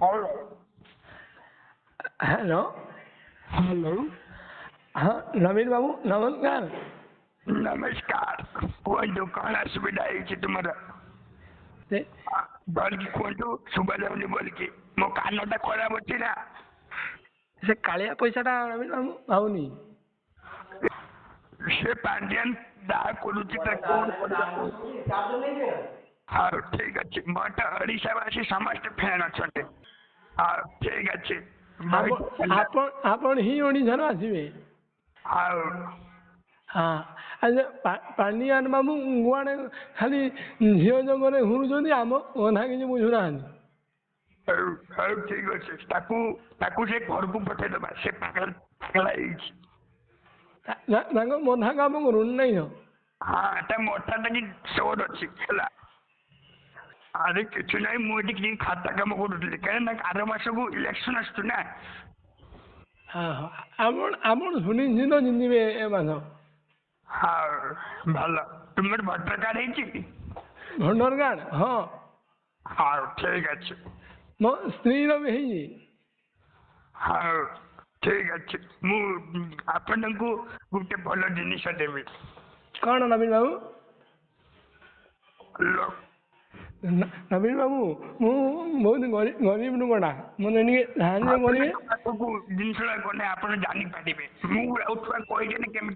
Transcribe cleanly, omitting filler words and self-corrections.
Hello. Hello. Hello. ହଁ ନବୀନ ବାବୁ, ନମସ୍କାର। ନମସ୍କାର, କୁହନ୍ତୁ କଣ ଅସୁବିଧା ହେଇଛି ତୁମର? ସେ ବୋଲିକି କୁହନ୍ତୁ, ଶୁଭା ଯାଉନି ବୋଲିକି, ମୋ କାନଟା ଖରାପ ଅଛି ନା। ସେ କାଳିଆ ପଇସାଟା ନବୀନ ବାବୁ ପାଉନି। ସେ ପାଣ୍ଡିଆନ ଯାହା କରୁଛି ତାକୁ କଣ କରିବା? ହଉ ଠିକ ଅଛି, ମୋର ତ ଓଡ଼ିଶାବାସୀ ସମସ୍ତେ ଫ୍ୟାନ୍ ଅଛନ୍ତି। ହଉ ଠିକ ଅଛି। ଆପଣ ହିଁ ଓଡ଼ିଶାରୁ ଆସିବେ। ହଉ। ହଁ, ଆଚ୍ଛା, ପାଣ୍ଡିଆନ ବାବୁ କୁଆଡ଼େ ଖାଲି ଝିଅ ଜଙ୍ଗରେ ଘୁରୁଛନ୍ତି, ଆମ କଥା କିଛି ବୁଝୁନାହାନ୍ତି। ହଉ ହଉ ଠିକ ଅଛି, ତାକୁ ସେ ଘରକୁ ପଠେଇଦବା, ସେ ପାଗଳ ପାଗଳା ହେଇଛି। ତାଙ୍କ ମଥା କାମ କରୁନି ନାଇଁ? ହଁ, ତା ମଥାଟା କି ସୋର ଅଛି ହେଲା। ଆରେ କିଛି ନାହିଁ, ମୁଁ ଏଠି କିଛି ଖାତା କାମ କରୁଥିଲି, କାହିଁକି ନା ଆର ମାସକୁ ଇଲେକ୍ସନ ଆସୁଛି ନା। ହଁ ହଁ, ଆପଣ ସୁନିଶ୍ଚିତ ଜିତିବେ ଏ ମାସ। ହଉ ଭଲ। ତୁମର ଭୋଟର କାର୍ଡ ହେଇଛି? ଭୋଟର କାର୍ଡ ହଁ। ହଉ ଠିକ ଅଛି। ମୋ ସ୍ତ୍ରୀର ବି ହେଇଛି। ହଉ ଠିକ ଅଛି, ମୁଁ ଆପଣଙ୍କୁ ଗୋଟେ ଭଲ ଜିନିଷ ଦେବି। କ'ଣ ନବୀନ ବାବୁ? ନବୀନ ବାବୁ, ମୁଁ ବହୁତ ଗରିବ ଲୋକଟା, ମୋତେ ଟିକେ ସାହାଯ୍ୟ କରିବେ। ପାଖକୁ ଜିନିଷଟା ଗଲେ ଆପଣ ଜାଣିପାରିବେ, ମୁଁ ଆଉ ଛୁଆ କହିଦେଲେ କେମିତି